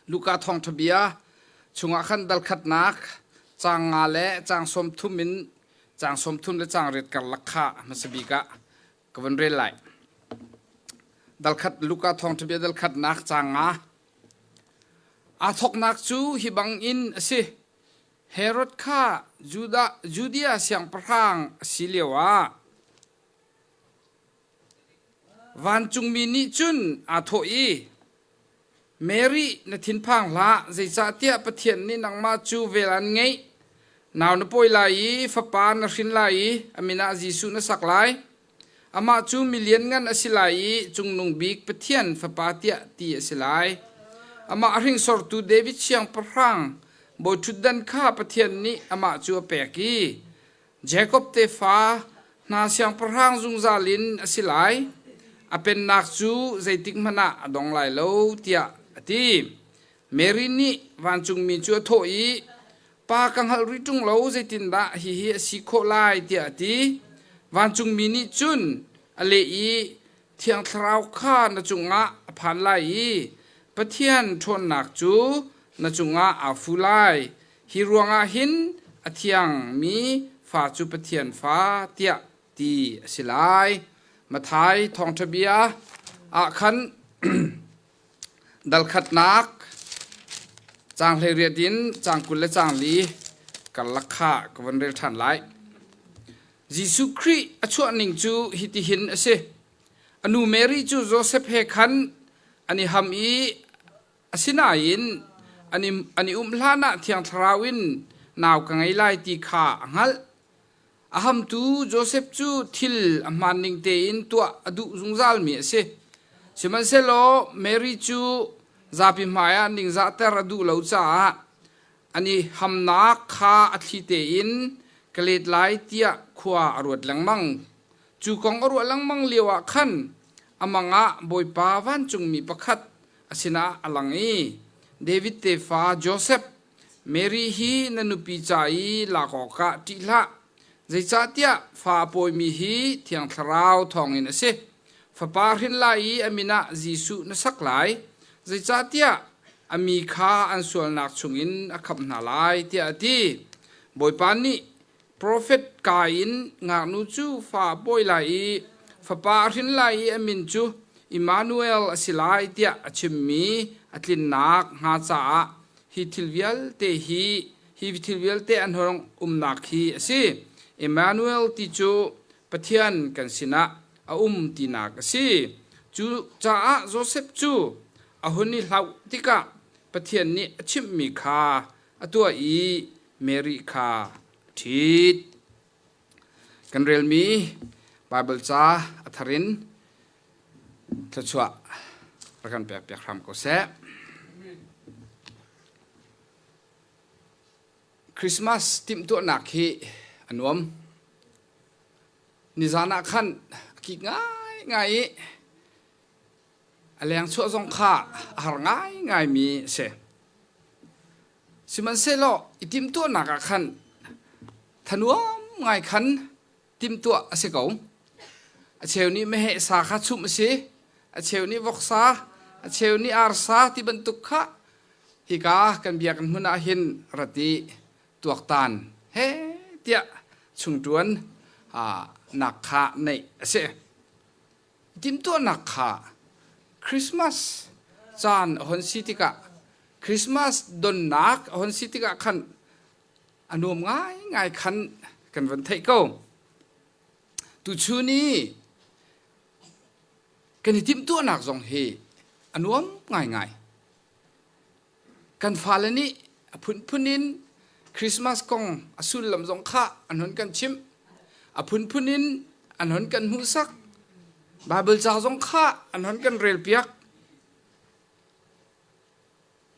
Luka thawngṭha bia chungah khan dal khatnak caang nga le caang 30 in caang 34 karlak kha hmasa bik ah ka vun rel lai. Dal khat Luka thawngṭha bia dal khatnak caang nga aa thawknak cu hi bangin a si. Herod kha Judea siangpahrang a si lioah Vancungmi nih cun aa thawh i, Mary, na thinphang hlah, zeicahtiah Pathian nih nangmah cu vel aan ngeih. Nau na pawi lai i fapa na hrin lai i a min ah Jesuh na sak lai. Amah cu mi lianngan a si lai i Cungnung Bik Pathian Fapa tiah ti a si lai. Amah a hringsortu David siangpahrang bawiṭhutdan kha Pathian nih amah cu a pek i Jakob tefa hna siangpahrang zungzal in a si lai. A pennak cu zeitikhmanh ah a dong lai lo, tiah a ti. Mary nih vancungmi cu a thawh i, Pa ka hngalh rih ṭung lo, zeitindah hihi a si khawh lai, tiah a ti. Vancungmi nih cun a leh i, Thiang Thlarau kha na cungah a phan lai i Pathian ṭhawnnak cu na cungah aa fu lai. Hi ruangah hin a thiangmi fa cu Pathian fa tiah ti a si lai. Matthai thawngṭha bia ah khan dal khatnak caang 18 in caang 20 le caang li karlak kha ka von rel ṭhan lai. Jesuh Khrih a chuah ning cu hitihin a si. A nu Mary cu Josef he khan an i ham i Asinain an i umh hlanah Thiang Thlarau in nau ka ngei lai ti kha a hngalh. A hamtu Josef cu thil a hmaan ning tein tuah a duh zungzalmi a si. Sihmanhsehlaw Mary cu zapi hmaiah ningzahter a duh lo caah an i hamnak kha a thli tein ka let lai tiah khua a ruat lengmang. Cu kong a ruah lengmang lioah khan a mang ah Bawipa vancungmi pakhat a sinah a lang i David tefa Josef, Mary hi na nupi ca i lak awkah ṭih hlah, zeicahtiah fa a pawimi hi Thiang Thlarau thawngin a si. Fapa hrin lai i a min ah Jesuh na sak lai, zeicahtiah a mi kha an sualnak chungin a khamh hna lai, tiah a ti. Bawipa nih Profet ka in ngaknu cu fa a pawi lai i fapa a hrin lai i a min cu Immanuel a si lai tiah a chimmi a tlinnak hnga caah hi thil vialte hi hi thil vialte an hong umnak hi a si. Immanuel ti cu Pathian kan sinah a um tinak a si. Cu caah Josef cu a hun i hlauh tikah Pathian nih a chimhmi kha a tuah i Mary kha a ṭhit. Kan relmi Baibal ca a thar in thluachuah rak kan pekpiak hram ko seh. Christmas timhtuahnak hi a nuam. Nizan ah khan a kik ngaingai i a leng chuah zong kha a har ngaingaimi a si. Sihmanhsehlaw i timhtuahnak ah khan thanuam ngai khan timhtuah a si ko. A cheu nih meheh sa kha chumh a si, a cheu nih voksa, a cheu nih arsa ti bantuk kha hika kan biakinn hmun ah hin rat i tuaktan he tiah chungṭuan nak kha neih a si. Timhtuahnak kha Christmas caan a hon si tikah Christmas donnak a hon si tikah khan a nuam ngaingai khan kan van theih ko. Tuchun i kan i timhtuahnak zong hi a nuam ngaingai. Kan fale nih a phunphun in Christmas kong a sullam zong kha an hun kan chimh. A phunphun in an hun kan hmuhsak. Bible ca zong kha an hun kan relpiak.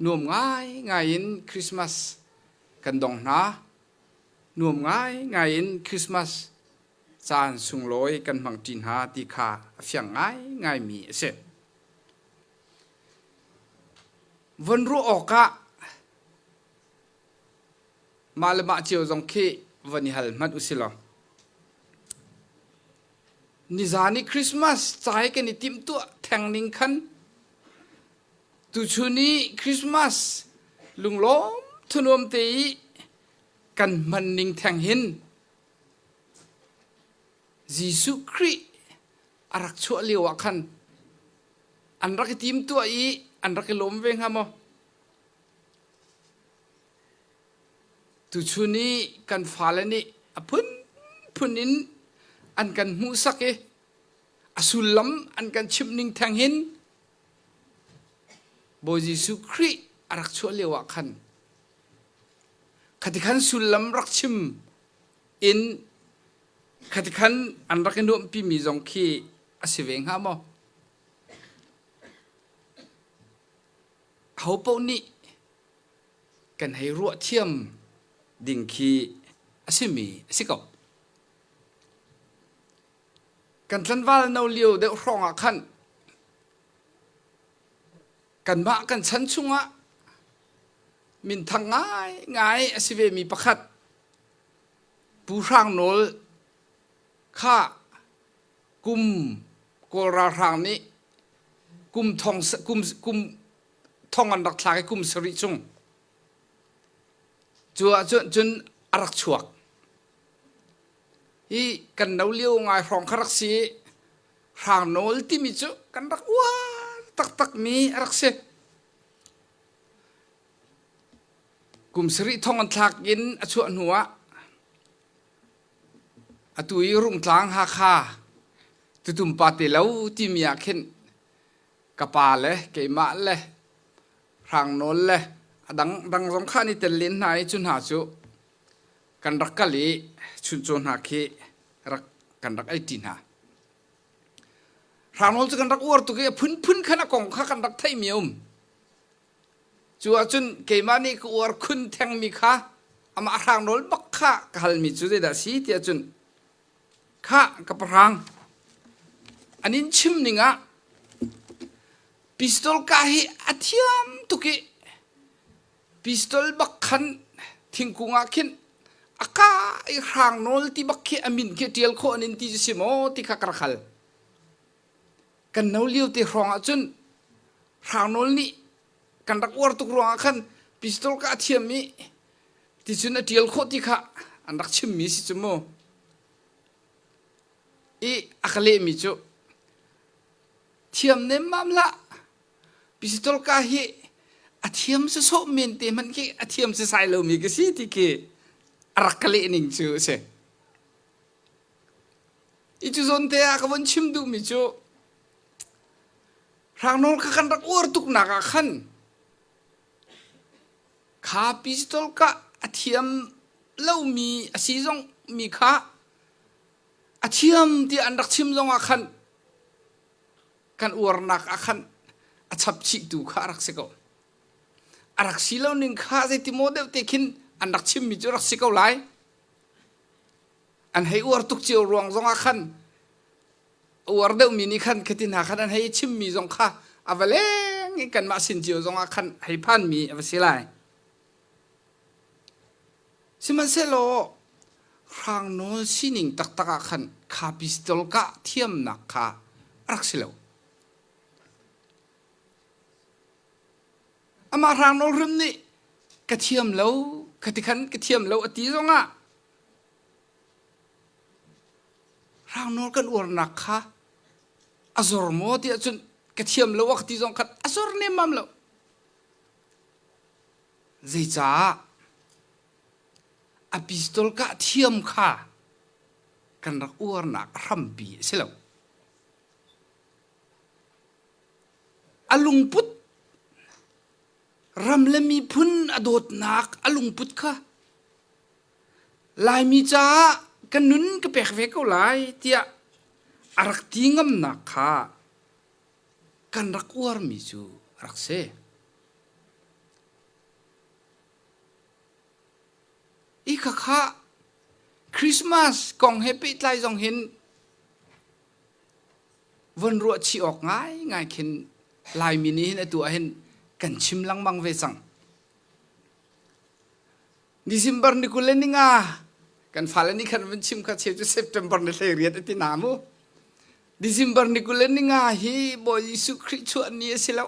Nuam ngaingai in Christmas kan dong hna. Nuam ngaingai in Christmas caan sunglawi kan hmangṭi hna ti kha a fiang ngaingaimi a si. Von ruah awkah mah le mah cio zong khi von i hal hmanh usilaw nizan i Christmas cai kan i timhtuah theng ning khan. Tuchun i Christmas lunglawm thunuam te i kan hman ning theng hin Jesuh Khrih a rak chuah lio ah khan an rak i tim tuah i an rak i lawm ve hnga maw? Tuchun i kan fale nih a phunphun in an kan hmuhsak i a sullam an kan chimh ning theng hin Bawi Jesuh Khrih a rak chuah lio ah khan khati khan sullam rak chim in khati khan an rak i nuamhpimi zong khi a si ve hnga maw? Aho paoh nih kan hei ruah thiam ding khi a simi a si ko. Kan tlanval no lio deuh hrawng ah khan kanmah kan chan chungah minthang ngaingai a si vemi pakhat Pu Hrang Nawl kha kum Kawl ralhrang nih kum thong kum kum thong an rak thlak i kum sarih chung cu ahcun cun a rak chuak. Hi kan no lio ngai hrawng kha rak si i Hrang Nawl timi cu kan rak uar taktakmi a rak si. Kum sarih thong an thlak in a chuah hnu ah atu i Rungtlang Hakha tutumpa te lo timi ah khin ka pa le keimah le Hrang Nawl le a dang dang zong kha an i tel len hna i cu hna cu kan rak kal i chuncaw hna khi rak kan rak ei ṭi hna. Hrang Nawl cu kan rak uar tuk i a phunphun khan a kong kha kan rak theihmi a um. Cu ahcun keimah nih ka uar khun thengmi kha amah Hrang Nawl bak kha ka halmi cu zeidah a si tiah cun khah ka pahrang an in chim ning ah pistol kah hi a thiam tuk i pistol bak khan thingkung ah khin a ka i hrang nawl ti bak khi a min khi ṭial khawh an in ti cu si maw ti kha ka rak hal. Kan no lio te hrawng ah cun hrang nawl nih kan rak uar tuk ruangah khan pistol ka a thiam i ti cun a ṭial khawh ti kha an rak chimmi si cu mu. I a ka lehmi cu thiam nemmam hlah pistol ka hi a thiam sawsawh men te hmanh khi a thiam sasai lomi ka si ti khi a rak ka leh ning cu a si. I cu zawn te ah ka von chim duhmi cu Hrangnawl kha kan rak uar tuknak ah khan kha pistol kah a thiam lomi a si zong mi kha a thiam tiah an rak chim zong ah khan kan uarnak ah khan a chap chihtu kha a rak si ko. A rak si lo ning kha zeitimaw deuh te khin an rak chimmi cu rak si ko lai. An hei uar tuk cio ruang zong ah khan a uar deuhmi nih khan khati hna khan an hei chimmi zong kha a va leng i kanmah sin cio zong ah khan hei phanmi a va si lai. Sihmanhsehlaw hrang nawl sining taktak ah khan kha pistol kah thiamnak kha a rak si lo. Amah hrang nawl hrim nih ka thiam lo, ka ti khan ka thiam lo a ti zongah hrang nawl kan uarnak kha a zor maw tiah cun ka thiam lo a ka ti zong khan a zor nemmam lo. Zeicah a pistol kah thiam kha kan rak uarnak a hrampi a si lo. A lungput ram le miphun a dawtnak a lungput kha Laimi caah ka nun ka pek ve ko lai tiah a rak ti ngamnak kha kan rak uarmi cu a rak si. I khakha Christmas kong he pehtlai zong hin von ruah chih awk ngaingai khin Laimi nih hin atu ah hin kan chim lengmang ve cang. December ni 20 le ni nga kan fale nih khan van chim kha cheu cu September ni 18 a ti na mu. December ni 20 le ni nga hi Bawi Jesuh Khrih chuah ni a si lo.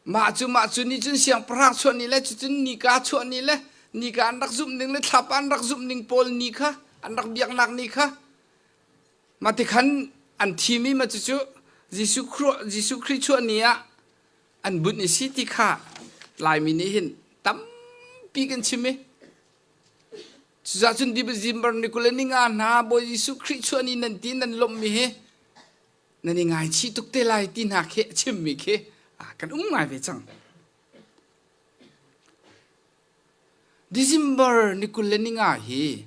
Mah cu mah cu nih cun siangpahrang chuah ni le cucun nika chuah ni le nika an rak zumh ning le thlapa an rak zumh ning pawl ni kha an rak biaknak ni kha mah ti khan an thim i mah cucu Jesuh Khrih Jesuh Khrih chuah ni ah an bunh i si ti kha Laimi nih hin tampi kan chim i cucah cun December ni 20 le ni nga hna Bawi Jesuh Khrih chuah ni nan ti nan lawmhmi hi nan i ngaichih tuk te lai ti hna khi a chimmi khi kan um ngai ve cang. December ni 20 le ni nga hi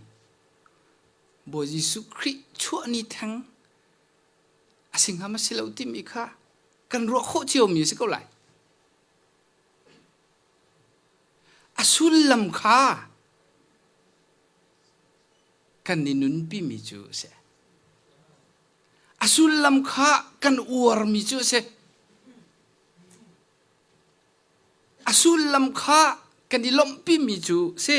Bawi Jesuh Khrih chuah ni theng a si hnga ma si lo timi kha kan ruah khawh ciomi a si ko lai. A sullam kha kan i nunpimi cu a si. A sullam kha kan uarmi cu a si. A sullam kha kan i lawmhpimi cu a si.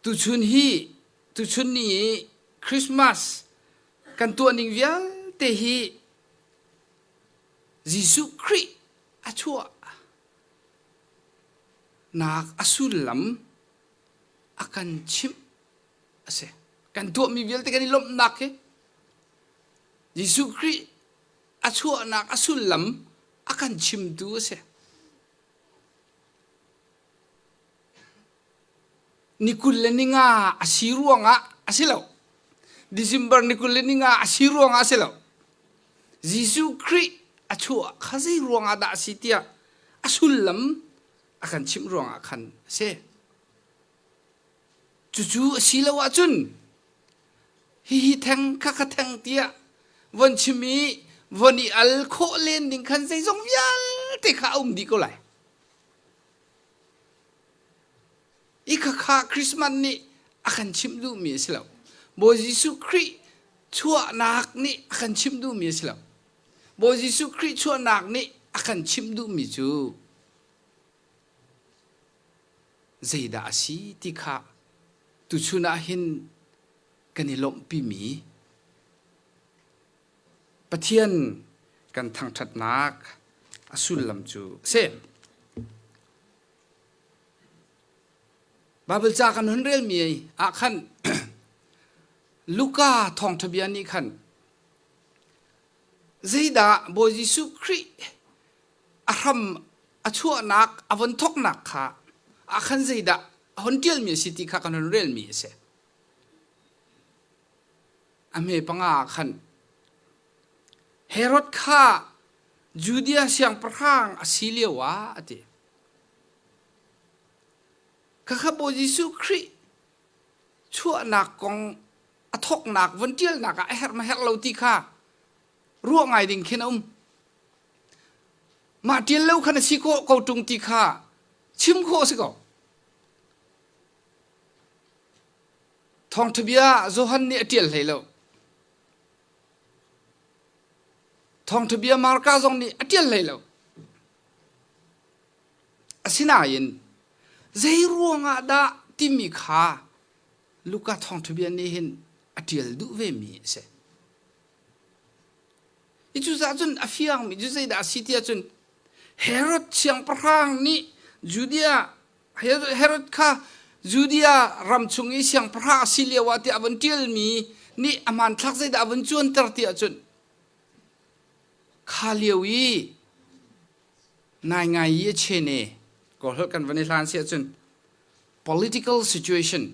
Tuchun hi tuchun ni i Christmas kan tuah ning vialte hi Jesuh Khrih a chuah nak a sullam a kan chimh a si. Kan tuahmi vialte kan i lawmhnak hi Jesuh Khrih a chuahnak a sullam a kan chimtu a si. Ni 20 le ni nga a si ruangah a si lo. December ni 20 le ni nga a si ruangah a si lo. Jesuh Khrih a chuah kha zei ruangah dah a si tiah a sullam a kan chimh ruangah khan a si. Cucu a si lo ahcun hihi theng khakha theng tiah von chim i von i al khawh len ding khan zeizong vialte kha a um dih ko lai. I khakha Christmas nih a kan chimh duhmi a si lo. Bawi Jesuh Khrih chuahnak nih a kan chimh duhmi a si lo. Bawi Jesuh Khrih chuahnak nih a kan chimh duhmi cu zeidah a si ti kha tuchun ah hin kan i lawmhpimi Pathian kan thangṭhatnak a sullam cu a si. Baibal ca kan hun relmi ah khan Luka thawngṭha bia nih khan zeidah Bawi Jesuh Khrih a hram a chuahnak a von thawknak kha ah khan zeidah a hon ṭialmi a si ti kha kan hon relmi a si. A hme panga ah khan Herod kha Judea siangpahrang a si lio ah a ti. Khakha Bawi Jesuh Khrih chuahnak kong a thawknak von ṭialnak ah a herh ma herh lo ti kha ruah ngai ding khin a um. Mah ṭial lo khan a si khawh ko ṭung ti kha chim khawh a si ko. Thawngṭha bia Johan nih a ṭial hlei lo. Thawngṭha bia Marka zong nih a ṭial hlei lo. Asinain zei ruangah dah timi kha Luka thawngṭha bia nih hin a ṭial duh vemi a si. I cucaah cun a fiangmi cu zeidah a si ti ahcun Herod siangpahrang nih Judea Herod kha Judea ram chung i siangpahrang a si lio ah tiah a vun ṭialmi nih a hmanthlak zeidah a vun cuanter ti ahcun kha lio i ngaingai i a chene kawlholh kan van i hlan si ahcun political situation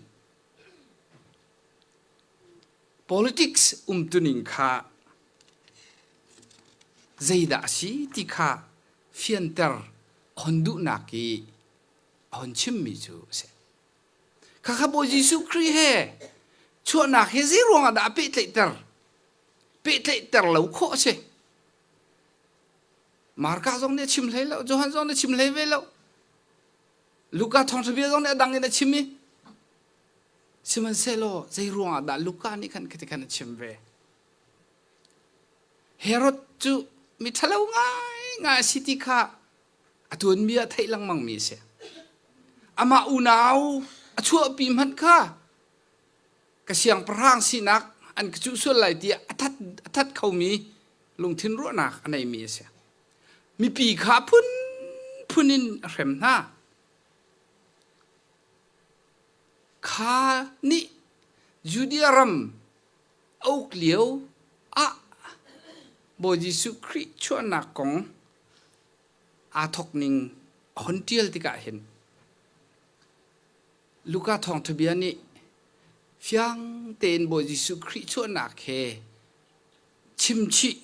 Politics umtuning kha zeidah a si ti kha fianter a hon duhnak i a hon chimmi cu a si. Khakha Bawi Jesuh Khrih he chuahnak hi zei ruangah dah a pehtlaihter? Pehtlaihter lo khawh a si. Marka zong nih a chim hlei lo, Johan zong nih a chim hlei ve lo. Luka thawngṭha bia zong nih a dang in a chim i Sihmanhsehlaw zei ruangah dah Luka nih khan khiti khan a chim ve? Herod cu mi ṭhalo ngaingai a si ti kha a tuanbia a theih lengmangmi a si. Amah unau a chuahpi hmanh kha ka siangpahrang sinak an ka cuh sual lai tiah a that, a that khomi. Lungthin ruahnak a neimi a si. Mipi kha phunphun in a hrem hna. Kha nih Judea ram a uk lio ah Bawi Jesuh Khrih chuahnak kong aa thawk ning a hun ṭial tikah hin Luka thawngṭhabia nih fiang tein Bawi Jesuh Khrih chuahnak he chimchih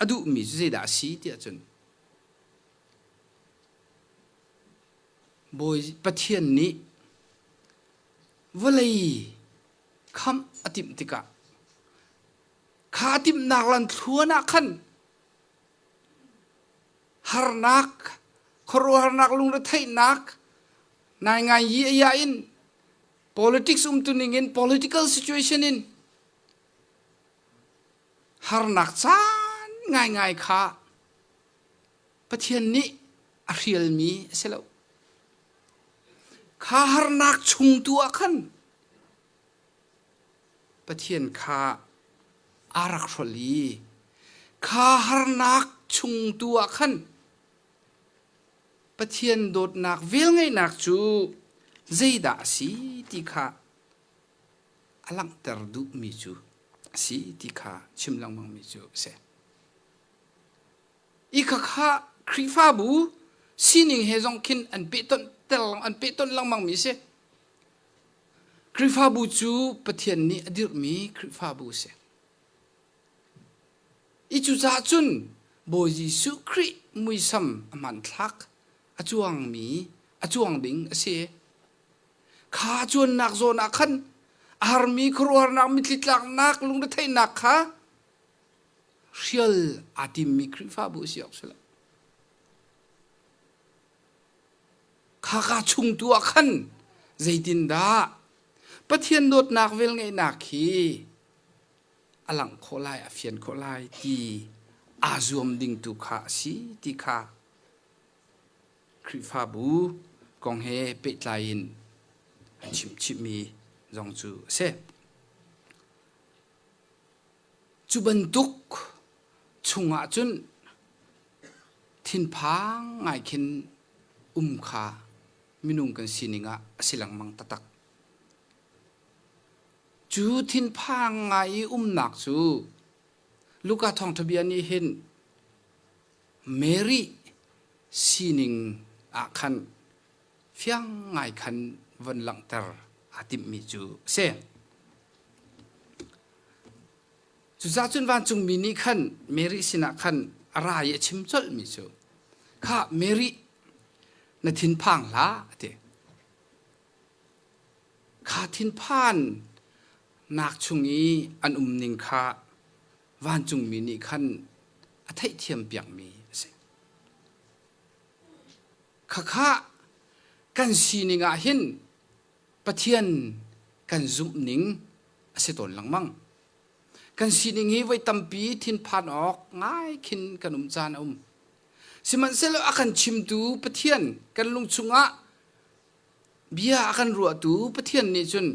a duhmi cu zeidah a si tiah cun Bawi Pathian nih vawlei khamh a timh tikah kha a timhnak lam thluan ah khan harnak, khuaruahharnak, lungretheihnak, naingai yi a ya in politics umtuning in political situation in harnak caan ngaingai kha Pathian nih a hrialmi a si lo. Kha harnak chung tu ah khan Pathian kha aa rak hrolh i kha harnak chung tu ah khan Pathian dawtnak velngeihnak cu zeidah a si ti kha a langhter duhmi cu a si ti kha chim lengmangmi cu a si. I khakha Khrihfabu sining he zong khin an pehtonh an pehtonh lengmangmi a si. Khrihfabu cu Pathian nih a dirhmi Khrihfabu a si. I cucaah cun Bawi Jesuh Khrih muisam a hmanthlak a cuangmi a cuang ding a si. Kha cuannak zawn ah khan a harmi khuaruahharnak mitthli tlaknak lungretheihnak kha hrial aa timmi Khrihfabu a si awk si lo. Khaka chung tu ah khan zeitindah Pathian dawtnak velngeihnak hi a langh khawh lai, a fian khawh lai ti aa zuam ding tu kha a si ti kha Khrihfabu kong he pehtlai in an chimchihmi zong cu a si. Cu bantuk chungah cun thinphang ngai khin um kha minung kan sining ah a si lengmang taktak. Cu thinphang ngai i umnak cu Luka thawngṭha bia nih hin Mary sining ah khan fiang ngai khan von langhter aa timhmi cu a si. Cucaah cun vancungmi nih khan Mary sinah khan a ra i a chim colhmi cu, Khah Mary, na thinphang hlah, a ti. Kha thinphan nak chung i an umning kha vancungmi nih khan a theihthiam piakmi a si. Khakha kan sining ah hin Pathian kan zumhning a si tawn lengmang. Kan sining hi voi tampi thinphan awk ngai khin kan um caan a um. Sihmanhsehlaw a kan chimtu Pathian kan lung chungah bia a kan ruahtu Pathian nih cun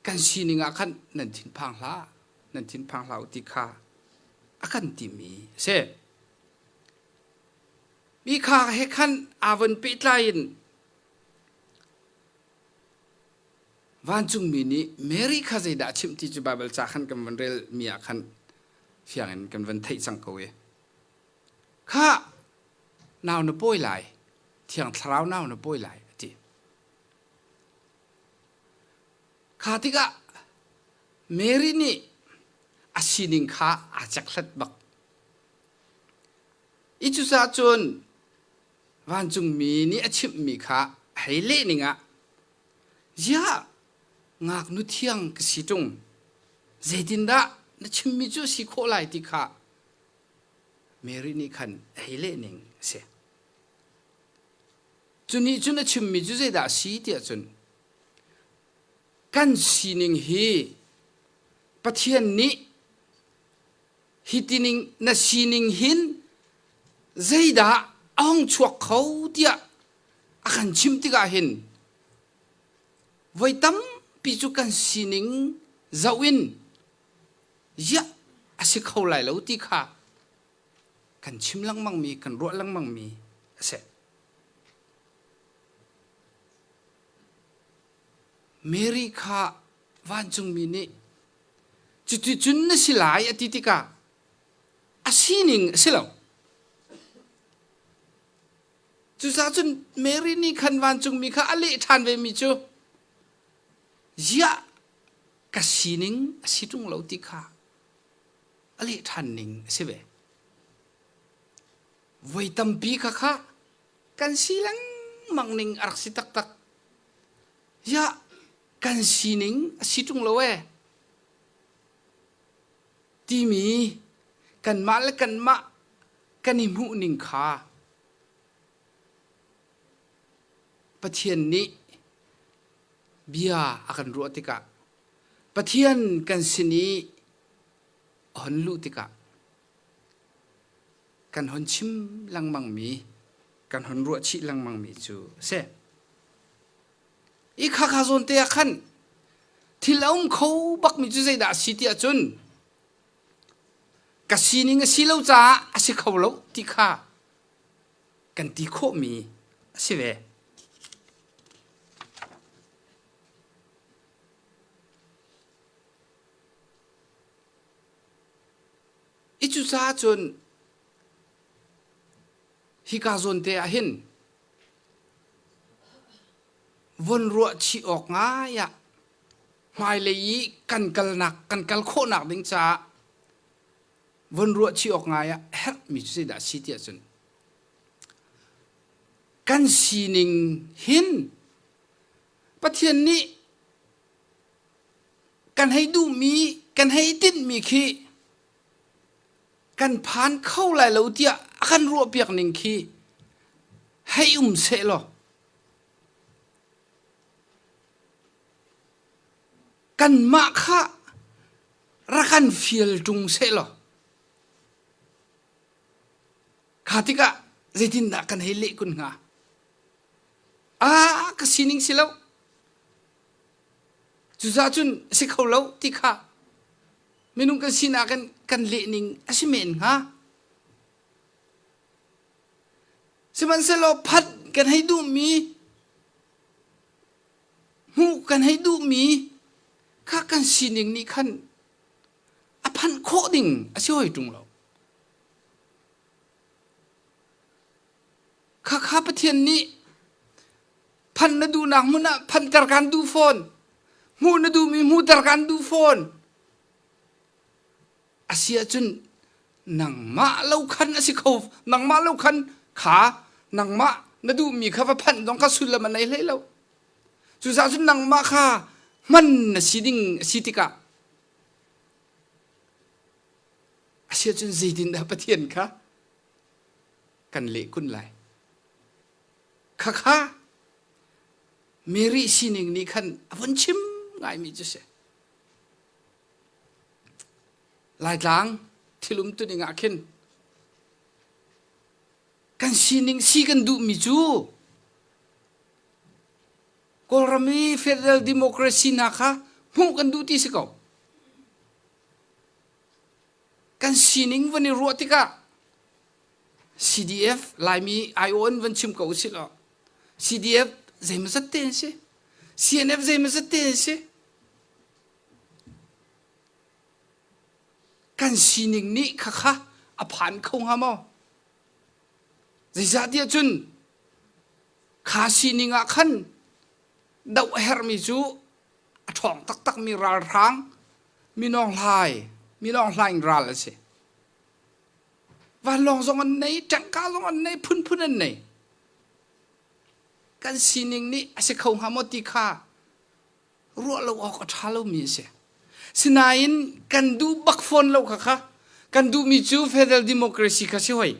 kan sining ah khan nan thinphang hlah, nan thinphang hlah u ti kha a kan timi a si. Mi kha he khan aa von pehtlai in vancungmi nih Mary kha zeidah a chimh ti cu Baibal ca khan kan von relmi ah khan fiang in kan von theih cang ko i kha nau na pawi lai thiang thlarau nau na pawi lai a ti kha tikah Mary nih a sining kha aa cekhlat bak I cucaah cun vancungmi nih a chimhmi kha a hei leh ning ah, ziah ngaknu thiang ka si ṭung, zeitindah na chimmi cu a si khawh lai ti kha Mary nih khan a hei leh ning a si. Cu nih cun a chimmi cu zeidah a si tiah cun kan sining hi Pathian nih Hi tining na sining hin zeidah a hung chuak kho tiah a kan chimh tikah hin voi tampi cu kan sining zoh in ziah a si kho lai lo ti kha. Kan chim lengmangmi, kan ruah lengmangmi a si. Mary kha vancungmi nih cuticun na si lai a ti tikah a sining a si lo. Cucaah cun Mary nih khan vancungmi kha a leh ṭhan vemi cu ziah ka sining a si ṭung lo ti kha a leh ṭhan ning a si ve. Voi tampi kha kha kan si lengmang ning a rak si taktak. Ziah kan sining a si ṭung lo ee timi kanmah le kanmah kan i hmuh ning kha Pathian nih bia a kan ruah tikah Pathian kan sin i a hon luh tikah kan hon chim lengmangmi kan hon ruah chih lengmangmi cu a si. I khakha zawn te ah khan thil a um kho bakmi cu zeidah a si ti ahcun ka sining a si lo caah a si kho lo ti kha kan ti khawhmi a si ve. I cucaah cun hika zawn te ah hin von ruah chih awk ngai ah hmailei i kan kalnak kan kal khawhnak ding caah von ruah chih awk ngai ah herhmi cu zeidah a si ti ahcun kan sining hin Pathian nih kan hei duhmi kan hei tinhmi khi kan phan kho lai lo tiah a kan ruahpiak ning khi hei um seh law kanmah kha rak kan fial ṭung seh law kha tikah zeitindah kan hei leh kun hnga? Ah, ka sining si lo. Cucaah cun a si kho lo ti kha minung kan sinak kan kan leh ning a si men hnga. Sihmanhsehlaw phat kan hei duhmi hmuh kan hei duhmi kha kan sining nih khan a phanh khawh ding a si hoi ṭung lo. Khakha Pathian nih phanh na duhnak hmun ah phanhter kan duh fawn. Hmuh na duhmi hmuhter kan duh fawn. A si ahcun nangmah lo khan a si kho nangmah lo khan kha nangmah na duhmi kha va phanh zong kha sullam a nei hlei lo. Cucaah cun nangmah kha hman na si ding a si tikah a si ahcun zeitindah Pathian kha kan leh kun lai. Khakha Mary sining nih khan a vun chim ngaimi cu si. Laitlang thil um tuning ah khin kan sining si kan duhmi cu Kawlram i federal democracy hna kha hmuh kan duh ti si ko. Kan sining van i ruah tikah CDF Laimi IO in van chim ko usih law CDF zeimawzat te an si CNF zeimawzat te an si kan sining nih khakha a phan kho hnga maw zeicahtiah cun kha sining ah khan doh a herhmi cu a ṭhawng taktakmi ralhrang minawng hlai minawng hlaing ral a si vanlawng zong an nei ṭangka zong an nei phunphun an nei kan sining nih a si kho hnga maw ti kha ruah lo awk a ṭha lomi a si. Sinain kan duh bak fawn lo kha kha kan duhmi cu federal democracy kha si hoi.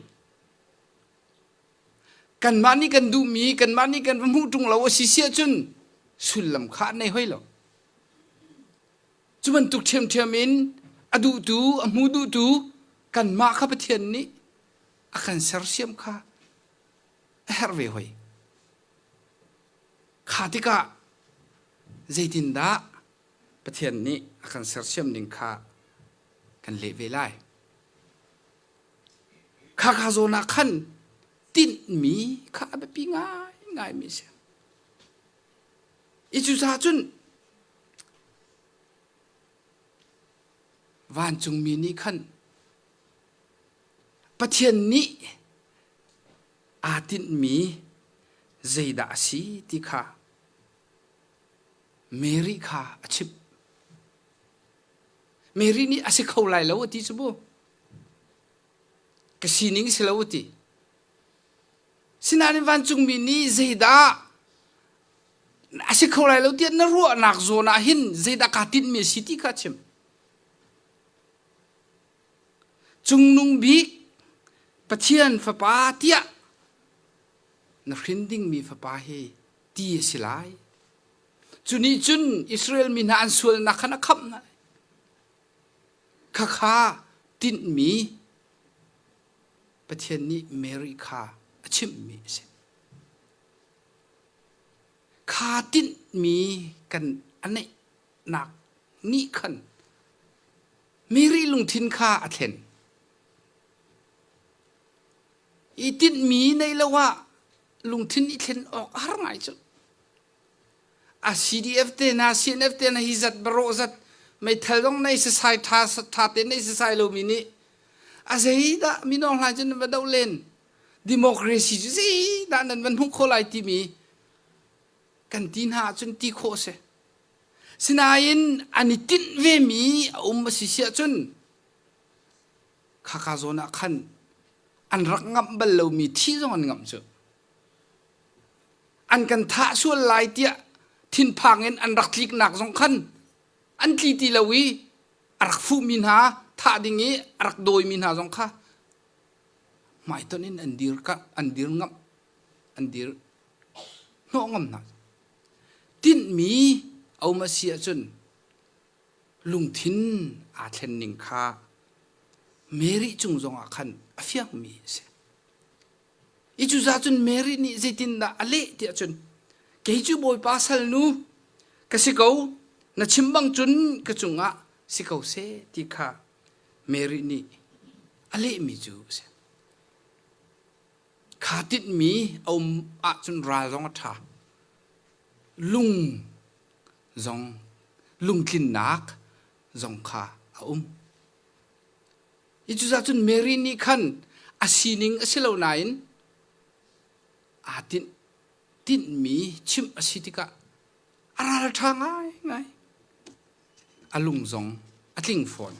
Kanmah nih kan duhmi kanmah nih kan va hmuh ṭung lo a si si ahcun sullam kha an nei hoi lo. Cu bantuk ṭhiamṭhiam in a duhtu a hmu duhtu kanmah kha Pathian nih a kan sersiam kha a herh ve hoi. Kha tikah zeitindah Pathian nih a kan sersiam ning kha kan leh ve lai. Khakha zawn ah khan tinhmi kha a biapi ngaingaimi a si. I cucaah cun vancungmi nih khan Pathian nih aa tinhmi zeidah a si ti kha Mary kha a chimh. Mary nih a si kho lai lo a ti cu mu. Ka sining si lo a ti. Sinain vancungmi nih zeidah a si kho lai lo tiah na ruahnak zawn ah hin zeidah kaa tinhmi a si ti kha a chim. Cungnung bik Pathian fapa tiah na hrin dingmi fapa hi ti a si lai. Cu nih cun Israel mi hna an sualnak khan a khamh hna. Khakha tinhmi Pathian nih Mary kha a chimhmi a si. Kha tinhmi kan a neihnak nih khan Mary lungthin kha a thlen. I tinhmi nei lo ah lungthin i thlen awk a har ngai cu. A CDF te hna, CNF te hna hi zat barawh zat meithal zong nei sasai tha tha te nei sasai lomi nih a zeidah minong hlai cun nan va doh len democracy cu zeidah nan van hmuh khawh lai timi kan ti hna ahcun ti khawh a si. Sinain an i tinh vemi a um a si siah cun khaka zawn ah khan an rak ngamh bal lomi thi zong an ngamh cu. An kan thah sual lai tiah thinphang in an rak tliknak zong khan an tli ti lo i a rak fuhmi hna thah ding i a rak dawimi hna zong kha hmaitonh in an dir ka an dir ngamh an dir hnawh ngam hna. Tinhmi a um a si ahcun lungthin aa thlen ning kha Mary cung zongah khan a fiangmi a si. I cucaah cun Mary nih zeitindah a leh tiah cun kei cu Bawipa salnu ka si ko na chim bang cun ka cungah si ko seh ti kha Mary nih a lehmi cu a si. Kha tinhmi a um ahcun ral zong a ṭha. Lung zong lungtlinnak zong kha a um. Hi cucaah cun Mary nih khan a sining a si lo nain aa tinh tinhmi chimh a si tikah a ralṭha ngaingai. A lung zong a tling fawn.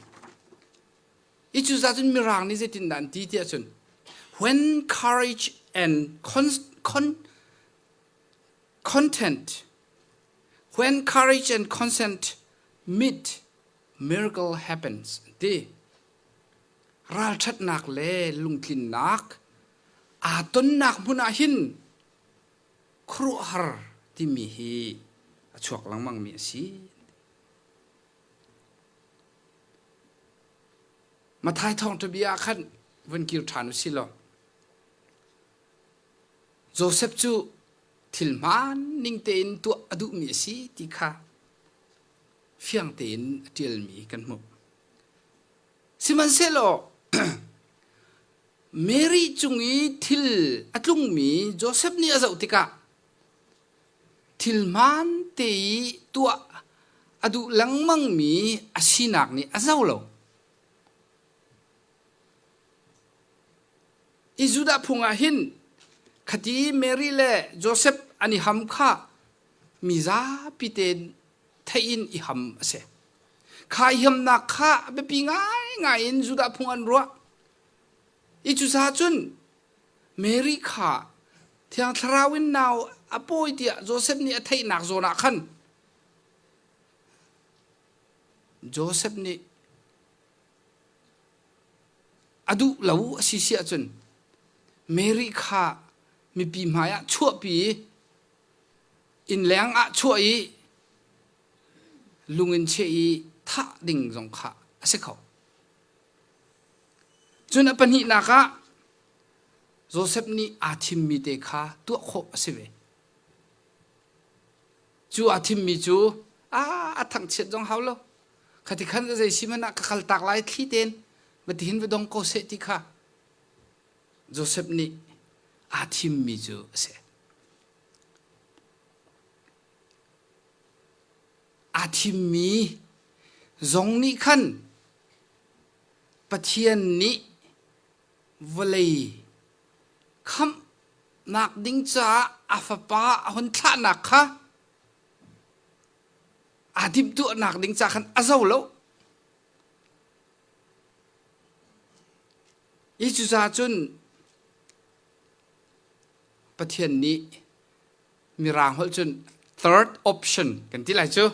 Hi cucaah cun Mirang nih zeitindah an ti tiah cun when courage and con, con, content when courage and consent meet miracle happens an ti. Ralṭhatnak le lungtlinnak aa tonnak hmun ah hin khuaruahhar timi hi a chuak lengmangmi a si. Mathai thawngṭha bia ah khan vun kir ṭhan u si law Joseph cu thil hmaan ning tein tuah a duhmi a si ti kha fiang tein a ṭialmi kan hmuh. Sihmanhsehlaw Mary cung i thil a tlungmi Joseph nih a zoh tikah thil hmaan te i tuah a duh lengmangmi a sinak nih a zo lo. I Judah phung ah hin khati Mary le Joseph an i ham kha mi zapi tein theih in i ham a si. Kha i hamnak kha a biapi ngaingai in Judah phung an ruah. I cucaah cun Mary kha Thiang Thlarau in nau a pawi tiah Joseph nih a theihnak zawn ah khan Joseph nih a duh lo a si si ahcun Mary kha mipi hmaiah chuahpi i innleng ah chuah i lung in cheh i thah ding zong kha a si kho. Cun a pahnihnak ah Joseph nih aa thimmi te kha tuah khawh a si ve. Cu aa thimmi cu a a thangchiat zong hau lo. Khati khan zei si hmanh ah ka kal tak lai thli tein va tihin va dong ko seh ti kha. Josef nih aa thimmi cu a si. Aa thimmi zong nih khan Pathian nih vawlei khamhnak ding caah a fapa a hun thlahnak kha aa timhtuahnak ding caah khan a zo lo. Hi cucaah cun Pathian nih Mirang holh cun third option kan ti lai cu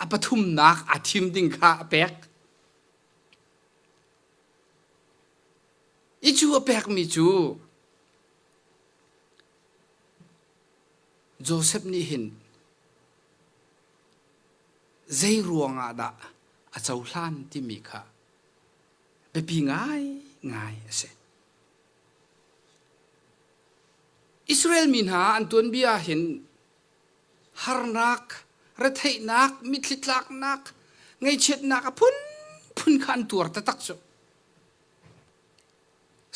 a pathumnak aa thim ding kha a pek. I cu a pekmi cu Joseph nih hin zei ruangah dah a cohlan timi kha biapi ngaingai a si. Israel mi hna an tuanbia hin harnak, retheihnak, mitthli tlaknak, ngaihchiatnak a phunphun kha an tuar taktak cu.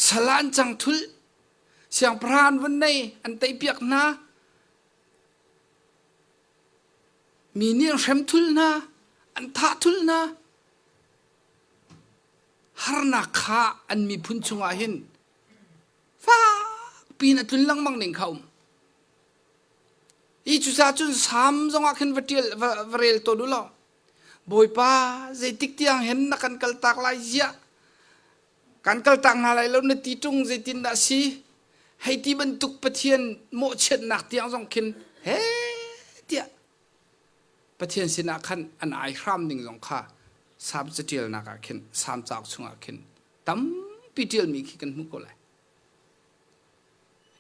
Sal ah an cang thulh, siangpahrang an vun nei, an teipiak hna. Mi nih an hrem thul hna, an thah thul hna. Harnak kha an miphun chungah hin fakpi in a tlun lengmang ning kha um. Hi cucaah cun Salm zongah khin va ṭial va, va rel tawn u law Bawipa zeitik tiang hen na kan kaltak lai ziah kan kaltak hna lai lo na ti ṭung zeitindah si hei ti bantuk Pathian mawhchiatnak tiang zong khin he tiah Pathian sinah khan an ai hram ning zong kha Salm caṭialnak ah khin Salm cauk chungah khin tampi ṭialmi khi kan hmuh ko lai.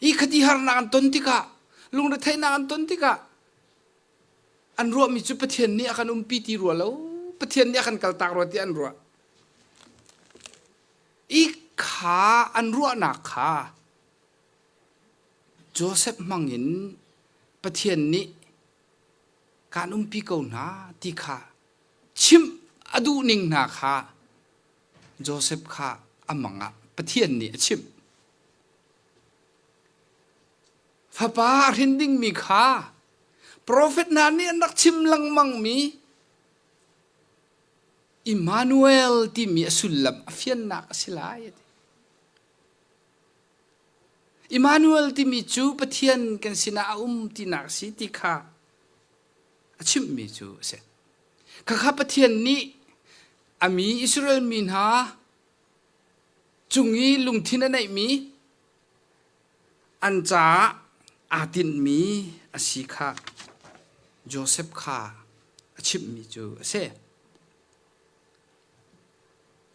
Hi khati harnak an ton tikah lungretheihnak an ton tikah an ruahmi cu Pathian nih a kan umpi ti rua lo Pathian nih a kan kaltak rua ti an ruah i kha an ruahnak kha Joseph hmangin Pathian nih kaan umpi ko hna ti kha chimh a duh ning hna kha Joseph kha a mang ah Pathian nih a chimh. Fapa a hrin dingmi kha profet hna nih an rak chim lengmangmi Immanuel timi a sullam a fiannak a si lai a ti. Immanuel timi cu Pathian kan sinah a um tinak a si ti kha a chimhmi cu a si. Khakha Pathian nih a mi Israel mi hna cung i lungthin a neihmi an caah aa tinhmi a si kha Josef kha a chimhmi cu a si.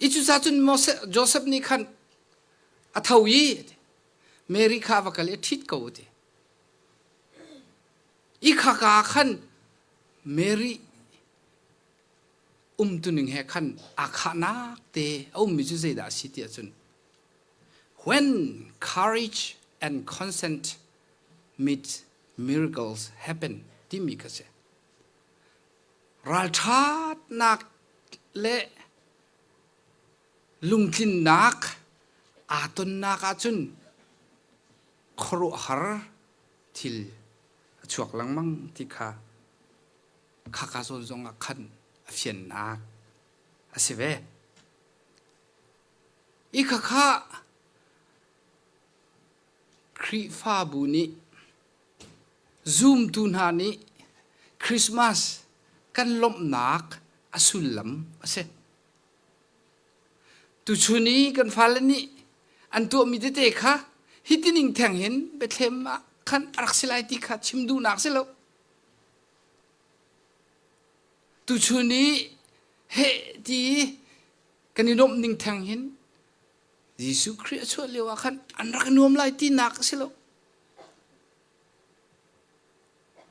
I cucaah cun Josef nih khan a tho i Mary kha a va kal i a ṭhit ko a ti. I khaka ah khan Mary umtuning he khan aa khahnak te a ummi cu zeidah a si ti ahcun when courage and consent meet miracles happen timi kha si. Ralṭhatnak le lungtlinnak aa tonnak ahcun khuaruahhar thil a chuak lengmang ti kha khaka zawn zongah khan a fiannak a si ve. I khakha Khrihfabu nih zumtu hna nih Christmas kan lawmhnak a sullam a si. Tuchun i kan fale nih an tuahmi tete kha hitining theng hin Bethlehem ah khan a rak si lai ti kha chim duhnak si lo. Tuchun i heh ti kan i nuamh ning theng hin Jesuh Khrih a chuah lio ah khan an rak i nuam lai tinak a si lo.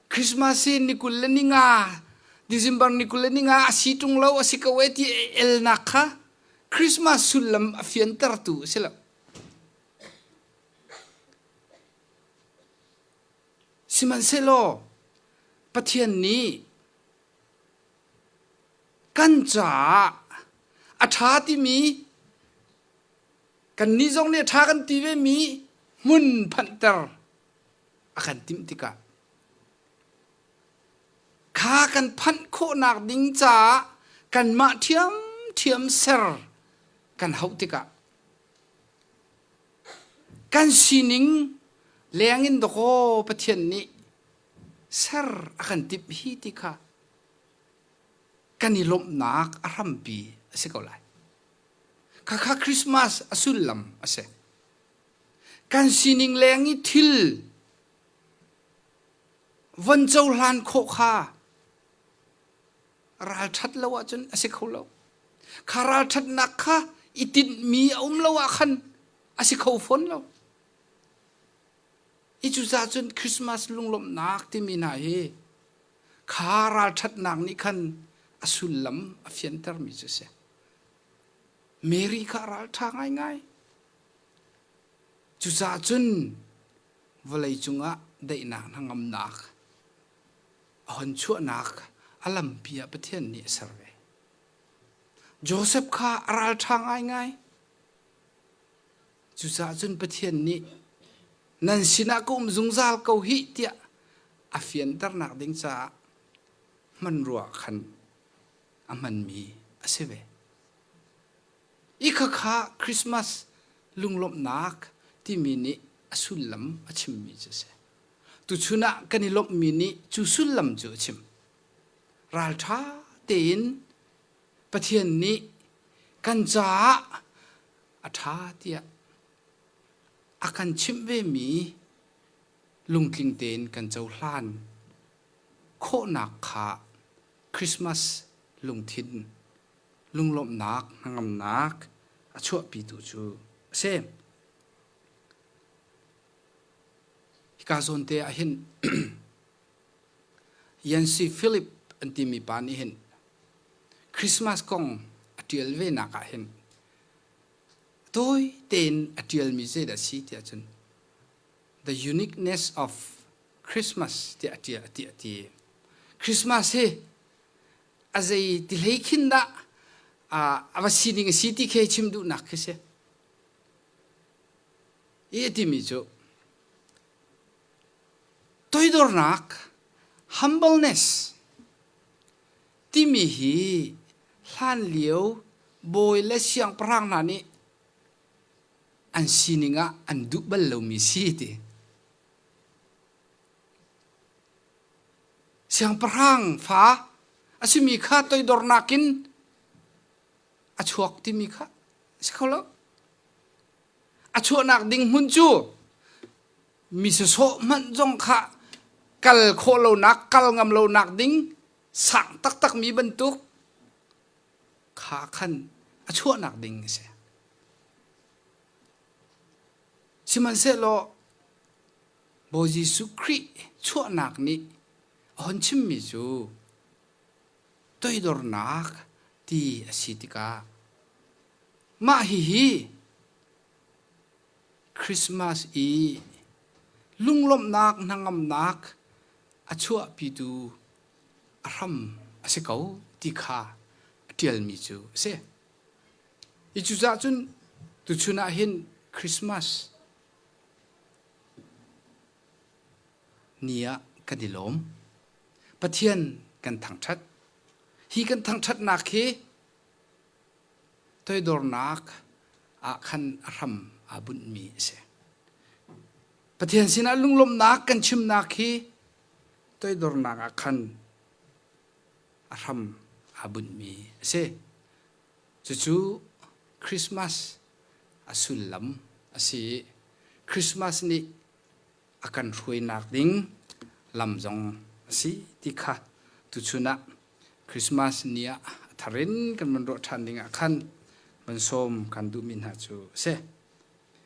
Christmas hi ni 25 December ni 25 a si ṭung lo a si ko e ti elnak kha Christmas sullam a fiantertu a si lo. Sihmanhsehlaw Pathian nih kan caah a ṭha timi. Kannih zong nih ṭha kan ti vemi hmun phanhter a kan timh tikah kha kan phanh khawhnak ding caah kanmah ṭhiamṭhiam ser kan hauh tikah kan sining lengin dawkaw Pathian nih ser a kan timh hi ti kha kan i lawmhnak a hrampi a si ko lai. Khakha Christmas a sullam a si. Kan sining leng i thil von cohlan khawh kha ralṭhat lo ahcun a si kho lo. Kha ralṭhatnak kha i tinhmi a um lo ah khan a si kho fawn lo. I cucaah cun Christmas lunglawmhnak timi hna hi kha ralṭhatnak nih khan a sullam a fiantermi cu a si. Mary kha a ralṭha ngaingai. Cucaah cun vawlei cungah daihnak hnangamnak a hon chuahnak a lampi ah Pathian nih a ser ve. Joseph kha a ralṭha ngaingai. Cucaah cun Pathian nih nan sinah ka um zungzal ko hih tiah a fianternak ding caah hmanrua khan a hmanmi a si ve. I khakha Christmas lunglawmhnak timi nih a sullam a chimmi cu a si. Tuchun ah kan i lawmhmi nih cu sullam cu a chim. Ralṭha tein Pathian nih kan caah a ṭha tiah a kan chimh vemi lungtling tein kan cohlan khawhnak kha Christmas lungthin lunglawmhnak hnangamnak a chuahpitu cu a si. Hika zawn te ah hin Yancy Philip an timi pa nih hin Christmas kong a ṭial ve nak ah hin tawi tein a ṭialmi zeidah a si tiah cun the uniqueness of Christmas tiah a ṭial a ti. Christmas hi a zei ti hlei khin dah a va sining a si ti khi chim duhnak khi si. I a timi cu toidornak humbleness timi hi hlanlio bawi le siangpahrang hna nih an sining ah an duh bal lomi si ti. Siangpahrang fa a simi kha toidornak in a chuak timi kha a si kho lo. A chuahnak ding hmun cu mi sawsawh hmanh zong kha kal khawh lonak, kal ngam lonak ding sang taktakmi bantuk kha khan a chuahnak ding a si. Sihmanhsehlaw Bawi Jesuh Khrih chuahnak nih a hun chimmi cu toidornak ti a si tikah mah hihi Christmas i lunglawmhnak hnangamnak a chuahpitu a hram a si ko ti kha a ṭialmi cu a si. Hi cucaah cun tuchun ah hin Christmas ni ah kan i lawm. Pathian kan thangṭhat. Hi kan thangṭhatnak hi toidornak ah khan a hram aa bunhmi a si. Pathian sinah lunglawmhnak kan chimnak hi toidornak ah khan a hram aa bunhmi a si. Cucu Christmas a sullam a si i Christmas nih a kan hruainak ding lam zong a si ti kha tuchun ah Christmas ni ah a thar in kan van ruah ṭhan ding ah khan van sawm kan duhmi hna cu a si.